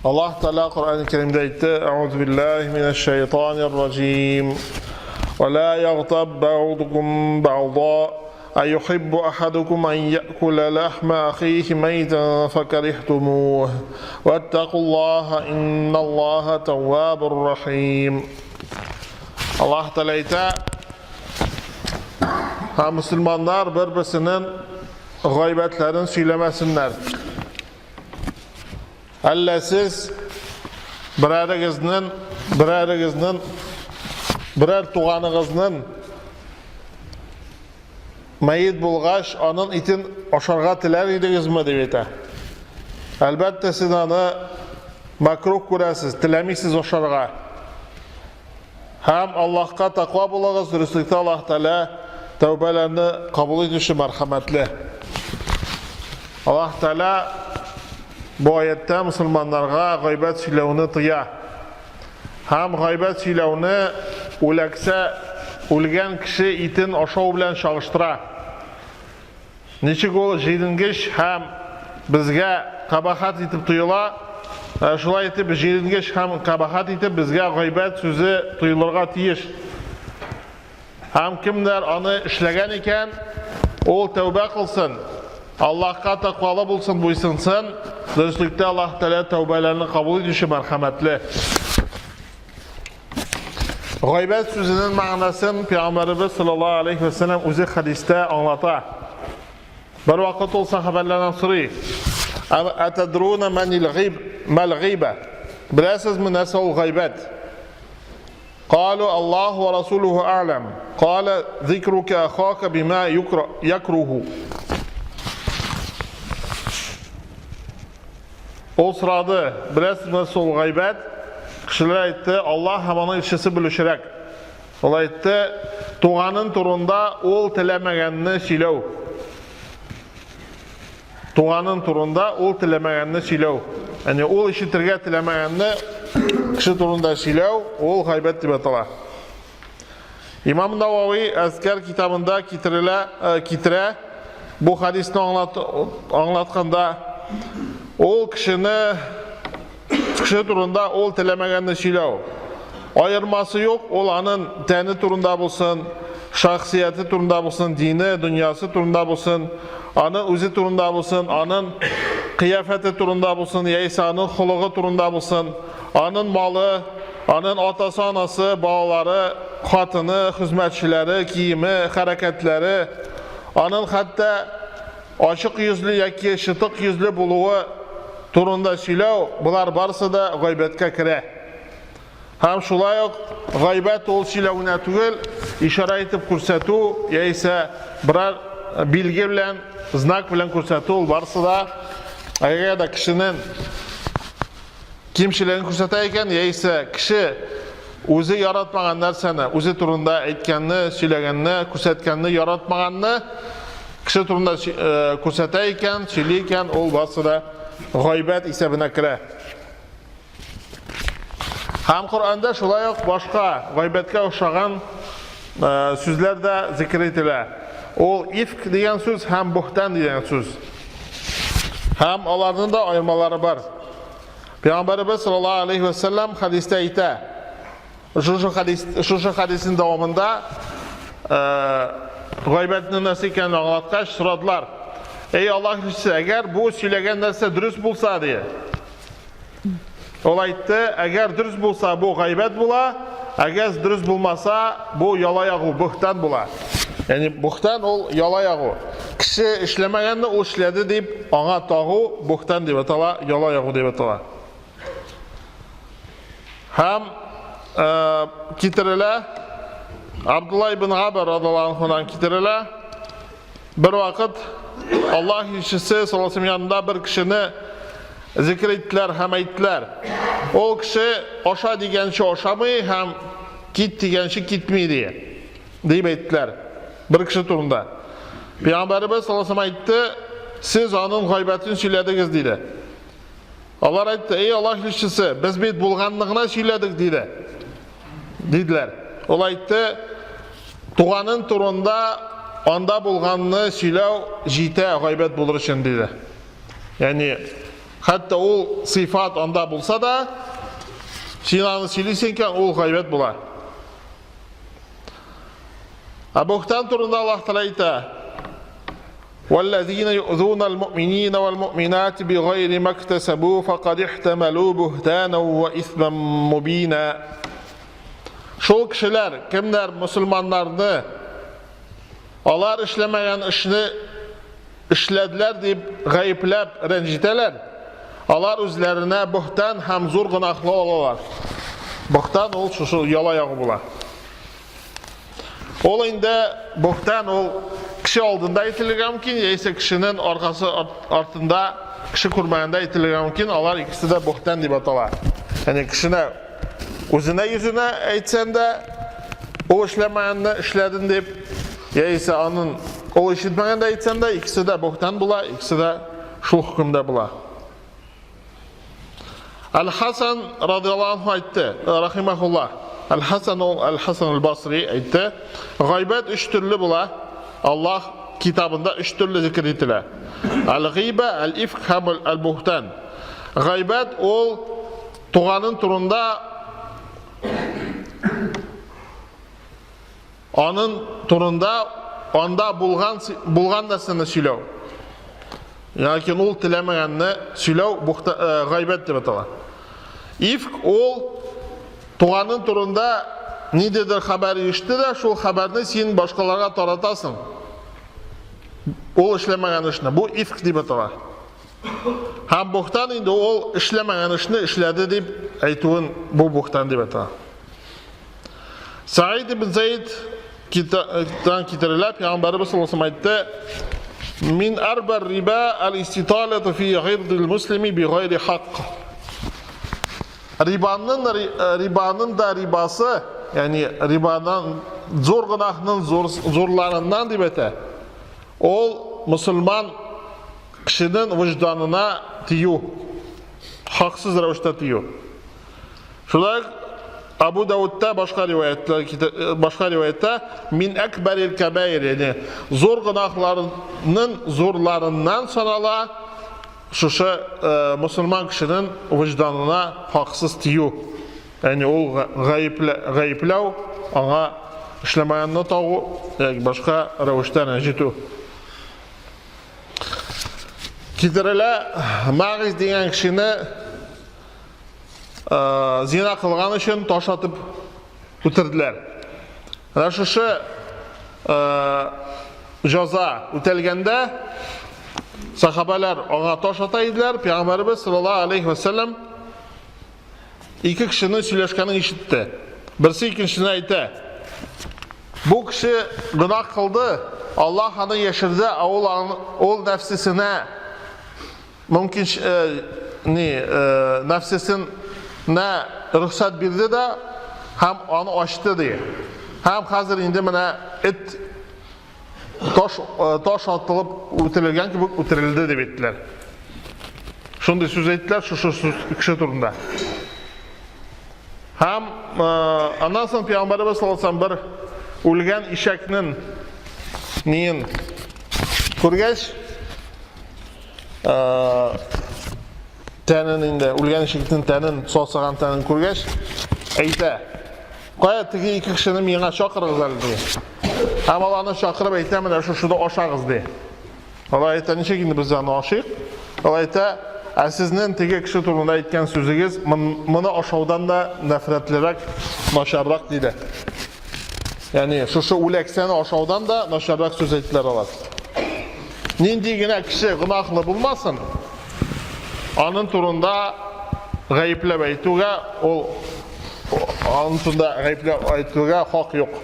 Аллаһ Тәгалә Коръән Кәримдә әйтте: "Әгъузу биллаһи минәш шайтанир раҗим. Ва ла ягътаб бa'дукум бa'да. Аюхиббу ахадукум ан я'кула лахма ахихи майтан факарихтумух. Ваттакуллаһа инналлаһа таввабур рахим." Аллаһ Тәгалә әйтә: Һәм мөселманнар бер-берсенең гайбәтләрен сөйләмәсеннәр. Әллә сез берәрегезнең, берәрегезнең, берәр туганыгызның мәет булгач, аның итен ашарга теләр идегезме, дип әйтә. Әлбәттә, сез аны макрух күрәсез, теләмисез ашарга. Һәм Аллаһка тәкъва булыгыз, дөреслектә Аллаһ Тәгалә тәүбәләрне кабул итүче мәрхәмәтле. Аллаһ Тәгалә бу аятта мөселманнарга гайбәт сөйләүне тыя. Һәм гайбәт сөйләүне үләксә үлгән кеше итен ашау белән чагыштыра. Ничек ул җиренгеч һәм безгә кабахәт итеп тоела, шулай итеп җиренгеч һәм кабахәт итеп безгә гайбәт сүзе тоелырга тиеш. Һәм кемнәр аны эшләгән икән, ул тәүбә кылсын, Аллаһка тәкъвалы булсын, буйсынсын. Дөреслектә Аллаһ Тәгалә тәүбәләрне кабул итүче мәрхәмәтле. Гайбәт сүзенең мәгънәсен Пәйгамбәребез саллаллаһу алейхи ва сәлләм үзе хәдистә аңлата. Бер вакыт ул сахабәләрдән сорый: "Атадруна манил гыйб мал гыйба?" Беләсезме нәрсә ул гайбәт? Калу Аллаһу ва расулуху а'лам. Кала зикрука ахака бима якруху. Ул сорады, беләсезме нәрсә ул гайбәт? Кешеләр әйтте, Аллаһ һәм аның илчесе белүчерәк. Ул әйтте, туганын турында ул теләмәгәнне сөйләү. Туганын турында ул теләмәгәнне сөйләү. Ягъни ул ишетергә теләмәгәнне кеше турында сөйләү, ул гайбәт дип атала. Имам Навави Әзкәр китабында китерелә, э, китерә бу хадисны аңлат, аңлатканда ул кешене кеше турында ул теләмәгәнне сөйләү. Аермасы юк, ул аның тәне турында булсын, шәхсияте турында булсын, дине, дөньясы турында булсын, аның үзе турында булсын, аның кыяфәте турында булсын, яисә аның холыгы турында булсын, аның малы, Аның атасы, анасы, балалары, хатыны, хезмәтчеләре, киеме, хәрәкәтләре, аның хәтта ачык йөзле яки чытык йөзле булуы турында сөйләү, болар барысы да гайбәткә керә. Һәм шулай ук гайбәт ул сөйләү генә түгел, ишарә итеп күрсәтү яисә берәр билге белән, знак белән күрсәтү, ул барысы да әгәр дә кешенең кимчелеген күрсәтә икән, яисә кеше үзе яратмаган нәрсәне, үзе турында әйткәнне, сөйләгәнне, күрсәткәнне яратмаганны кеше турында э, күрсәтә икән, сөйли икән, ул барысы да гайбәт исәбенә керә. Һәм Коръәндә шулай ук башка гайбәткә охшаган э, сүзләр дә зикер ителә. Ул ифк дигән сүз һәм бухтан дигән сүз. Һәм аларның да аермалары бар. Пәйгамбәребез саллаллаһу алейхи ва саллям хәдистә әйтә. Шушы хәдис, шушы хәдиснең дәвамында э, гайбәтнең нәрсә икәнен аңлаткач сорадылар. Эй Аллаһ илчесе, әгәр бу сөйләгән нәрсә дөрес булса, ди. Ул әйтте, әгәр дөрес булса, бу гайбәт була, әгәр дөрес булмаса, бу яла ягу, бухтан була. Ягъни бухтан ул яла ягу. Кеше эшләмәгәнне ул эшләде дип, аңа тагу бухтан дип атала, яла ягу дип атала. Һәм э, китерелә Абдулла ибн Габр радиаллаһу анһудан китерелә. Бер вакыт Аллаһ илчесе саллаллаһу алейһи янында бер кешене зикр иттеләр һәм әйттеләр. Ул кеше аша дигәнче ашамый һәм кит дигәнче китми ди. Дип әйттеләр. Бер кеше турында. Пәйгамбәребез саллаллаһу алейһи әйтте, сез аның гайбәтен сөйләдегез диде. Алар әйтте, эй Аллаһ илчесе, без бит булганны гына сөйләдек диде. Диделәр. Ул әйтте, туганын турында анда булганны сөйләү җитә гайбәт булыр өчен диде. Ягъни Хәтта ул сыйфат анда булса да, син аны сөйлисең икән, ул гайбәт була. Ә бухтан турында Аллаһ Тәгалә әйтә: "Валлазина юзуна алмуъминина валмуъминати бигайри мактасабу факад ихтамалу буһтана ва исман мубина." Шул кешеләр, кемнәр мусульманнарны алар эшләмәгән эшне эшләделәр дип гаепләп рәнҗетәләр, алар үзләренә бөхтән һәм зур гөнаһлы алалар. Бөхтән ул шушы яла ягы була. Ул инде бөхтән ул кеше алдында әйтелергә мөмкин, яисә кешенең аркасы артында кеше күрмәгәндә әйтелергә мөмкин. Алар икесе дә бөхтән дип атала. Ягъни кешене үзенә йөзенә әйтсән дә, ул эшләмәгәнне эшләден дип, яисә анын ул ишетмәгәндә әйтсән дә, икесе дә бөхтән була, икесе дә шул хөкемдә була. Әл-Хасан радиаллаһу анһу әйтте, рахимахуллах. Әл-Хасан ул Әл-Хасан аль-Басри әйтте, гайбәт өч төрле була. Аллаһ китабында өч төрле зикер ителә. Әл-гыйба, әл-ифк һәм әл-бухтан. Гайбәт ул туганын турында Анын турында анда булган булган нәрсәне сөйләү. Ләкин ул теләмәгәнне сөйләү бухта, э, гайбәт дип атала. Ифк ул туганын турында ниндидер хәбәр ишетте дә, шул хәбәрне син башкаларга таратасың. Ул эшләмәгән эшне. Бу ифк дип атала. Һәм бухтан инде ул эшләмәгән эшне эшләде дип әйтүен бу бухтан дип атала. Саид ибн Заид китаптан китерелә, Пәйгамбәребез саллаллаху алейһи әйтте: "Мин арбар риба аль-иститалату фи гыйрдил муслими бигайри хакк." Рибаның рибаның да рибасы, ягъни рибадан зур гөнаһның зур зурларыннан дип әйтә. Ул мусульман кешенең вөҗданына тию, хаксыз рәвештә тию. Шулай Абу Даудта башка риваятлар башка риваятта мин акбарил кабаир, ягъни зур гөнаһларның зурларыннан санала шушы э, мусульман кешенең вөҗданына хаксыз тию. Ягъни ул гаеплә, гаепләү, аңа эшләмәгәнне тагу, яки башка рәвештә рәнҗетү. Китерелә Магиз дигән кешене зина кылган өчен таш атып үтерделәр. Менә шушы җаза үтәлгәндә сахабалар аңа таш ата иделәр. Пәйгамбәребез саллаллаһу алейхи ва саллям ике кешенең сөйләшкәнен ишетте. Берсе икенчесенә әйтә: "Бу кеше гөнаһ кылды, Аллаһ аны яшерде, ә ул ул нәфсесенә Мөмкин э, ни э, нәфсесен нә рөхсәт бирде дә һәм аны ачты ди. Һәм хәзер инде менә эт таш э, таш атылып үтерелгән кебек үтерелде дип әйттеләр. Шундый сүз әйттеләр шушы сүз кеше турында. Һәм аннан соң Пәйгамбәребез саллаллаһу алейһи бер үлгән ишәкнең ниен күргәч, тәнен инде үлгән ишәкнең тәнен, сасыган тәнен күргәч, әйтә: "Кая теге ике кешене миңа чакырыгыз әле", ди. Һәм аларны чакырып әйтә, менә шушыны ашагыз, ди. Алар әйтә, ничек инде без аны ашыйк? Алар әйтә, ә сезнең теге кеше турында әйткән сүзегез моны ашаудан да нәфрәтлерәк, начаррак, диде. Ягъни шушы үләксәне ашаудан да начаррак сүз әйттеләр алар. Нинди генә кеше гөнаһлы булмасын, аның турында гаепләп әйтүгә ул аның турында гаепләп әйтүгә хак юк.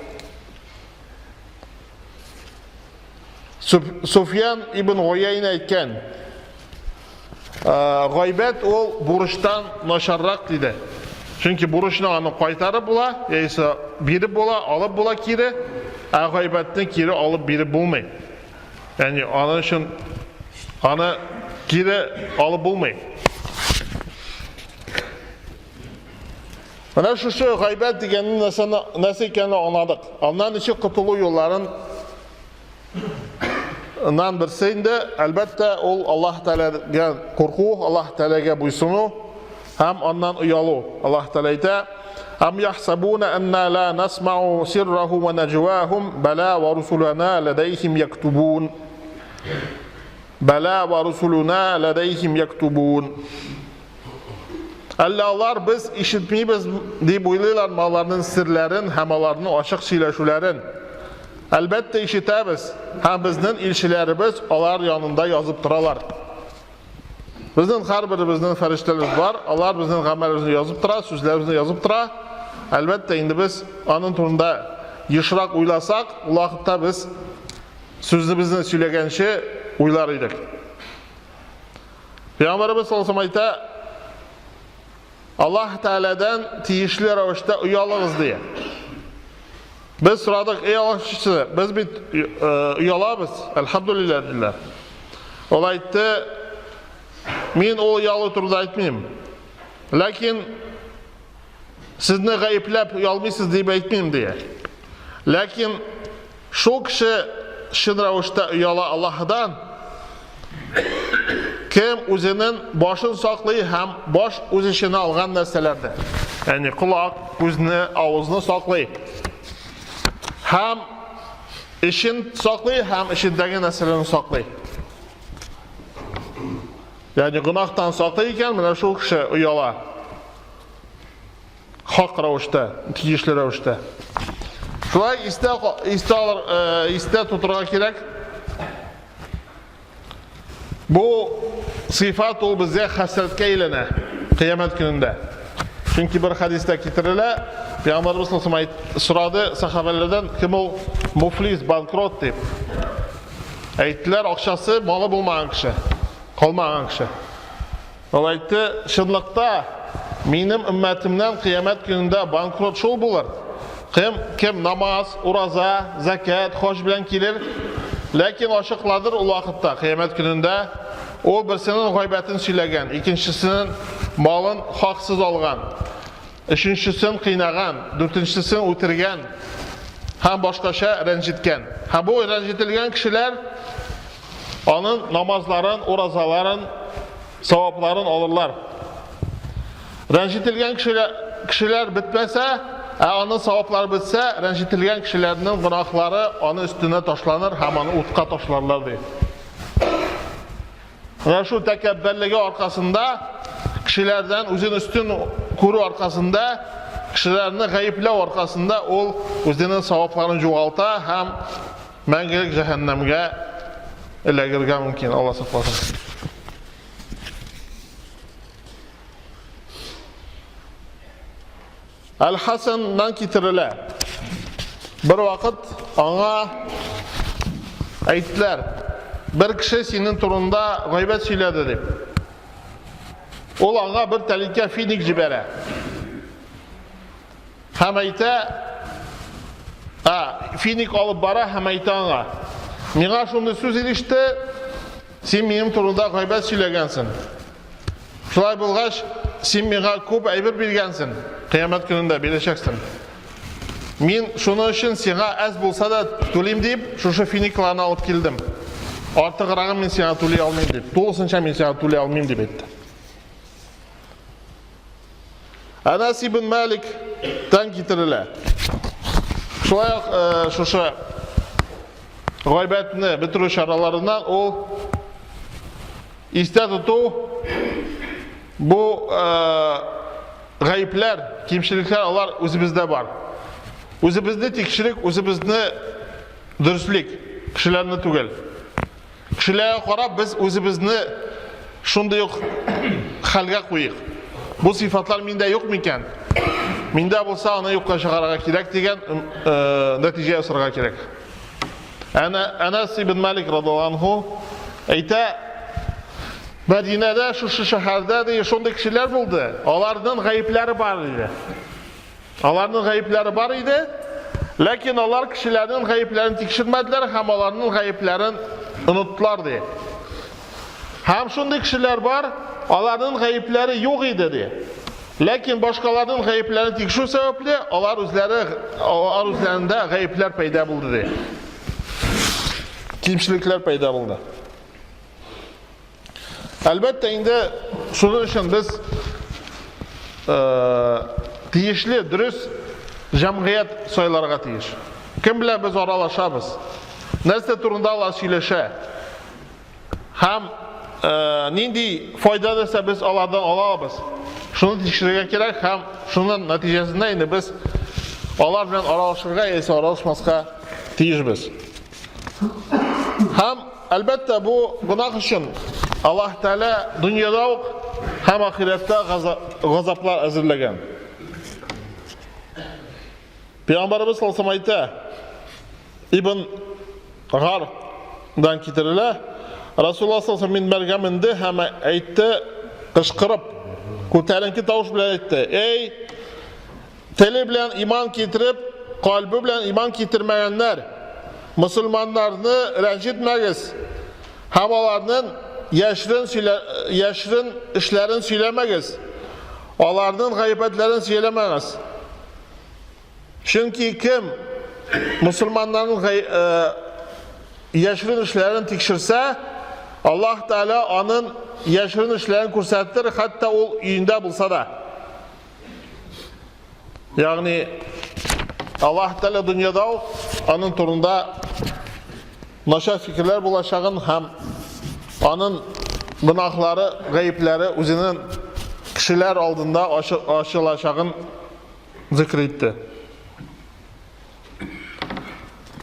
Суфьян ибн Гуяйна әйткән, гайбәт ул бурычтан начаррак диде. Чөнки бурычны аны кайтарып була, яисә биреп була, алып була кире, ә гайбәтне кире алып биреп булмый. Ягъни аны өчен аны кире алып булмый. Менә шушы гайбәт дигәннең нәрсәне нәрсә икәнен аңладык. Аннан ничек котылу юлларын Нан берсе инде, әлбәттә, ул Аллаһ Тәгаләгә курку, Аллаһ Тәгаләгә буйсыну һәм аннан оялу. Аллаһ Тәгалә әйтә: "Ам яхсабуна анна ла насмау сирраху ва наджвахум бала ва русулана ладайхим яктубун." Бала ва русулуна ладайхим яктубун. Әллә алар без ишетмибез дип уйлыйлармы аларның серләрен һәм аларның ачык сөйләшүләрен? Әлбәттә ишетәбез, һәм безнең илчеләребез алар янында язып торалар. Безнең һәрберебезнең фәрештәләребез бар, алар безнең гамәлебезне язып тора, сүзләребезне язып тора. Әлбәттә, инде без аның турында ешрак уйласак, ул вакытта без сүзебезне сөйләгәнче уйлар идек. Пәйгамбәребез саллаллаху алейһи әйтә, Аллаһ Тәгаләдән тиешле рәвештә оялыгыз ди. Без сорадык, эй Аллаһ илчесе, без бит э, оялабыз, әлхәмдүлилләһ диделәр. Ул әйтте, мин ул оялу турында әйтмим. Ләкин сезне гаепләп оялмыйсыз дип әйтмим ди. Ләкин Шул кеше чын рәвештә ояла Аллаһыдан, кем үзенең башын саклый һәм баш үз эченә алган нәрсәләрне, ягъни колак, күзне, авызны саклый. Һәм эчен саклый һәм эчендәге нәрсәләрне саклый. Ягъни гөнаһтан саклый икән, менә шул кеше ояла. Хак рәвештә, тиешле рәвештә. Шулай истә истә алыр, э, истә тотырга кирәк. Бу сыйфат ул безгә хәсрәткә әйләнә кыямәт көнендә. Чөнки бер хәдистә китерелә, Пәйгамбәрбез саллаллаху алейһи сорады сахабәләрдән, кем ул муфлис, банкрот дип. Әйттеләр, акчасы, малы булмаган кеше, калмаган кеше. Ул әйтте, Чынлыкта, минем өммәтемнән кыямәт көнендә банкрот шул булыр, кем, кем намаз, ураза, зәкят, хаҗ белән килер, ләкин ачыкладыр ул вакытта, кыямәт көнендә, ул берсенең гайбәтен сөйләгән, икенчесенең малын хаксыз алган, өченчесен кыйнаган, дүртенчесен үтергән һәм башкача рәнҗеткән. Һәм бу рәнҗетелгән кешеләр Аның намазларын, уразаларын, савапларын алырлар. Рәнҗетелгән кешеләр, кешеләр бетмәсә, ә аның саваплары бетсә, рәнҗетелгән кешеләрнең гөнаһлары аны өстенә ташланыр һәм аны утка ташларлар ди. Менә шул тәкәбберлеге аркасында кешеләрдән үзен өстен күрү аркасында кешеләрне гаепләү аркасында ул үзенең савапларын югалта һәм Мәңгелек җәһәннәмгә эләгергә мөмкин, Алла сакласын. Әл-Хасаннан китерелә. Бер вакыт аңа әйттеләр, бер кеше синең турында гайбәт сөйләде дип. Ул аңа бер тәлинкә финик җибәрә. Һәм әйтә, ә, финик алып бара һәм әйтә аңа, миңа шундый сүз иреште, син минем турында гайбәт сөйләгәнсең. Шулай булгач, син миңа күп әйбер биргәнсең, кыямәт көнендә бирәчәксең. Мин шуның өчен сиңа әз булса да түлим дип, шушы финикларны алып килдем. Артыграгын мин сиңа түли алмыйм дип, тулысынча мин сиңа түли алмыйм дип әйтте. Әнәс ибн Малик тән китерелә. Шулай ук э, шушы гайбәтне бетерү чараларыннан ул истә тоту бу э, гаепләр, кимчелекләр алар үзебездә бар. Үзебезне тикшерик, үзебезне дөреслик, кешеләрне түгел. Кешеләргә карап без үзебезне шундый ук хәлгә куйыйк. Бу сыйфатлар миндә юк микән? Миндә булса, аны юкка чыгарырга кирәк дигән э, нәтиҗә ясарга кирәк. Әнә Әнәс ибн Малик радиаллаһу анһу әйтә, Мәдинәдә шушы шәһәрдә ди шундый кешеләр булды. Аларның гаепләре бар иде. Аларның гаепләре бар иде, ләкин алар кешеләрнең гаепләрен тикшермәделәр һәм аларның гаепләрен оныттылар ди. Һәм шундый кешеләр бар, аларның гаепләре юк иде ди. Ләкин башкаларның гаепләрен тикшерү сәбәпле, алар үзләре алар үзләрендә гаепләр пәйда булды ди. кимчелекләр пәйда булды. Әлбәттә инде шуның өчен без э, тиешле, дөрес җәмгыять сайларга тиеш. Кем белән без аралашабыз? Нәрсә турында алар сөйләшә? Һәм э, нинди файда нәрсә без алардан ала алабыз? Шуны тикшерергә кирәк һәм шуның нәтиҗәсендә инде без алар белән аралашырга яисә аралашмаска тиешбез. Һәм Әлбәттә, бу гөнаһ өчен Аллаһ Тәгалә дөньяда ук һәм ахирәттә газаплар әзерләгән. Пәйгамбәребез саллаллаһу алейһи әйтә, Ибн Гардан китерелә, Расулуллаһ саллаллаһу алейһи минбәргә менде һәм әйтте, кычкырып, күтәренке тавыш белән әйтте: "Эй, Теле белән иман китереп, кальбе белән иман китермәгәннәр, мөселманнарны рәнҗетмәгез һәм аларның яшерен сөйлә, яшерен эшләрен сөйләмәгез. Аларның гайбәтләрен сөйләмәгез. Чөнки кем мөселманнарның гай, э, яшерен эшләрен тикшерсә, Аллаһ Тәгалә аның яшерен эшләрен күрсәтер, хәтта ул өендә булса да. Ягъни Аллаһ Тәгалә дөньяда ук аның турында начар фикерләр булачагын һәм аның гөнаһлары, гаепләре үзенең кешеләр алдында ачылачагын зикр итте.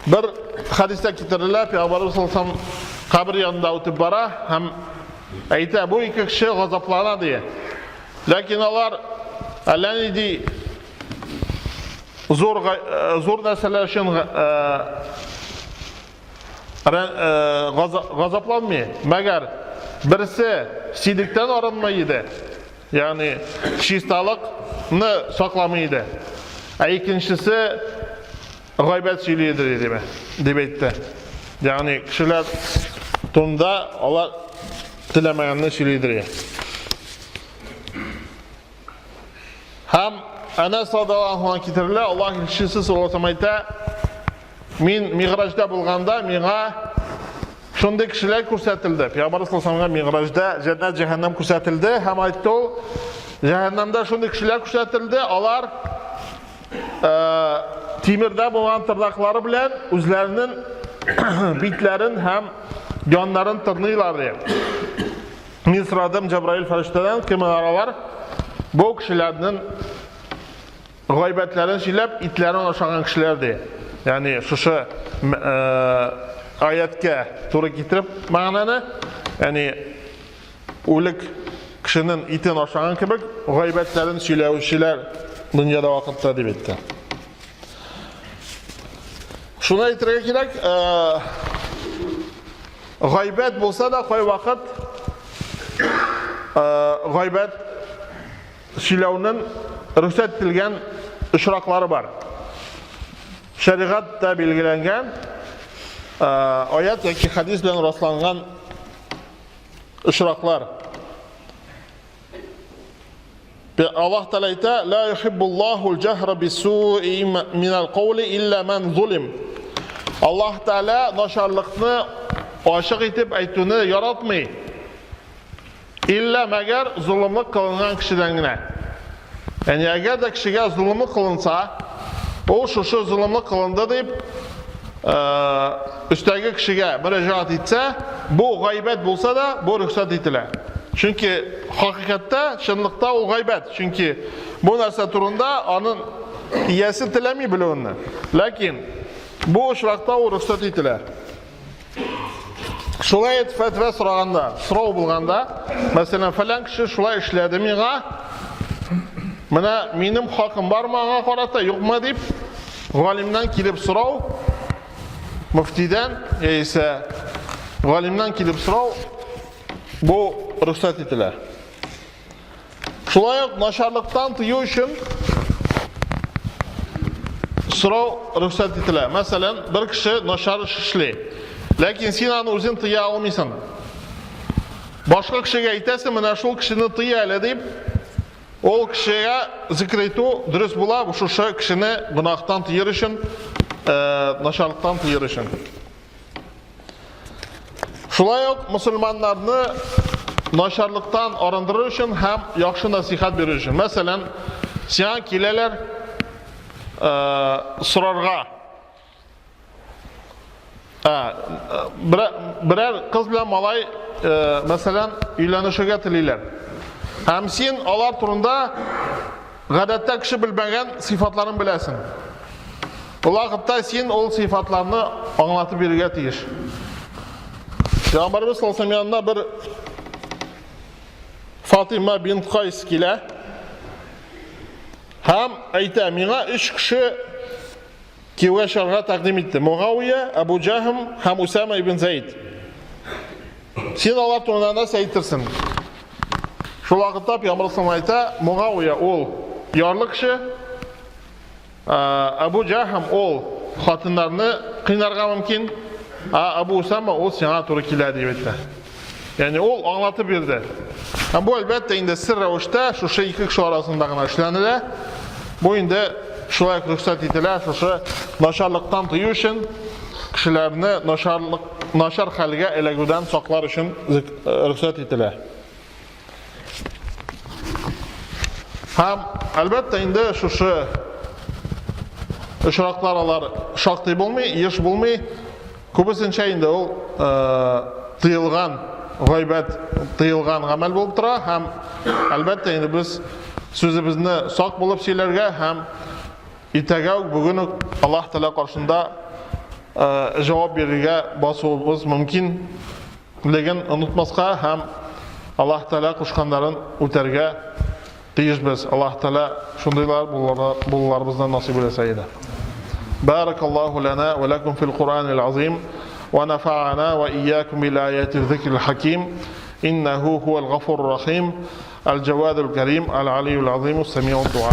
Бер хәдистә китерелә, Пәйгамбәрбез саллаллаһу алейһи кабер янында үтеп бара һәм әйтә, бу ике кеше газаплана ди. Ләкин алар әллә нинди зур э, зур нәрсәләр өчен э, э, газапланмый. Мәгәр берсе сидектән арынмый иде. Ягъни чисталыкны сакламый иде. Ә икенчесе гайбәт сөйли иде диде, дип әйтте. Ягъни кешеләр турында алар теләмәгәнне сөйлидер. Һәм Әнәс радиаллаһу анһу китерелә, Аллаһ илчесе саллаллаһу алейһи әйтә, мин Миграҗда булганда миңа шундый кешеләр күрсәтелде. Пәйгамбәр саллаллаһу алейһи Миграҗда җәннәт, җәһәннәм күрсәтелде һәм әйтте ул, җәһәннәмдә шундый кешеләр күрсәтелде, алар э, тимердә булган тырнаклары белән үзләренең битләрен һәм яннарын тырныйлар ди. Мин сорадым Җәбраил фәрештәдән, кем алар? Бу кешеләрнең гайбәтләрен сөйләп, итләрен ашаган кешеләр ди. Ягъни шушы э, аяткә туры китереп мәгънәне, ягъни үлек кешенең итен ашаган кебек гайбәтләрен сөйләүчеләр дөньяда вакытта дип әйтте. Шуны әйтергә кирәк, э, Гайбәт булса да кайвакыт гайбәт сөйләүнең рөхсәт ителгән очраклары бар. Шәригатьтә билгеләнгән аят яки хадис белән расланган очраклар. Аллаһ Тәгалә әйтә, «Ла юхиббуллаху аль-джахра бис-суи минал каули илля ман зулим». Аллаһ Тәгалә начарлыкны ачык итеп әйтүне яратмый. Илля мәгәр золымлык кылынган кешедән генә. Ягъни әгәр дә кешегә золымлык кылынса, ул шушы золымлык кылынды дип өстәге кешегә мөрәҗәгать итсә, бу гайбәт булса да, бу рөхсәт ителә. Чөнки хакыйкатьтә, чынлыкта ул гайбәт. Чөнки бу нәрсә турында аның иясе теләми белүне. Ләкин бу очракта ул рөхсәт ителә. Шулай итеп фәтва сораганда, сорау булганда, мәсәлән, фәлән кеше шулай эшләде миңа, менә минем хакым бармы аңа карата, юкмы дип, галимнән килеп сорау, мөфтидән яисә галимнән килеп сорау, бу рөхсәт ителә. Шулай ук начарлыктан тыю өчен сорау рөхсәт ителә. Мәсәлән, бер кеше начар эш эшли. Ләкин син аны үзең тыя алмыйсың. Башка кешегә әйтәсең, менә шул кешене тый әле дип, ул кешегә зикр итү дөрес була, шушы кешене гөнаһтан тыер өчен, э, начарлыктан тыер өчен. Шулай ук мөселманнарны начарлыктан арындырыр өчен һәм яхшы насихат бирер өчен. Мәсәлән, сиңа киләләр э, сорарга. Ә, берәр кыз белән малай, э, мәсәлән, өйләнешергә телиләр. Һәм син алар турында гадәттә кеше белмәгән сыйфатларын беләсең. Ул вакытта син ул сыйфатларны аңлатып бирергә тиеш. Пәйгамбәребез саллаллаху алейһи янына бер Фатима бин Кайс килә һәм әйтә, миңа өч кеше кияүгә чыгарга тәкъдим итте. Мугавия, Әбу Җаһм һәм Усама ибн Заид. Син алар турында нәрсә әйтерсең? Шул вакытта Пәйгамбер саллаллаху әйтә, Мугавия ул ярлы кеше, Әбу Җаһм ул хатыннарны кыйнарга мөмкин, ә Әбу Усама ул сиңа туры килә дип әйтә. Ягъни ул аңлатып бирде. Һәм бу әлбәттә инде сер рәвештә шушы ике кеше арасында гына эшләнелә. Бу инде шулай ук рөхсәт ителә, шушы начарлыктан тыю өчен, кешеләрне начарлык, начар хәлгә эләгүдән саклар өчен рөхсәт ителә. Һәм, әлбәттә, инде шушы очраклар алар шактый булмый, еш булмый. Күбесенчә инде ул э, тыелган гайбәт, тыелган гамәл булып тора һәм әлбәттә инде без сүзебезне сак булып сөйләргә һәм иртәгә үк, бүген үк Аллаһ Тәгалә каршында э, җавап бирергә басуыбыз мөмкин. Леген онытмаска һәм Аллаһ Тәгалә кушканнарын үтәргә тиешбез. Аллаһ Тәгалә шундыйлар булуларыбызны насыйп иләсә иде. Баракаллаһу лана ва лакум фил Куранил азим ва нафа'ана ва iyyakum бил аяти зикрил хаким. Иннаху хуал гафурур рахим, аль-Джавадул Карим, аль-Алиюл Азим, Самиуд Дуа.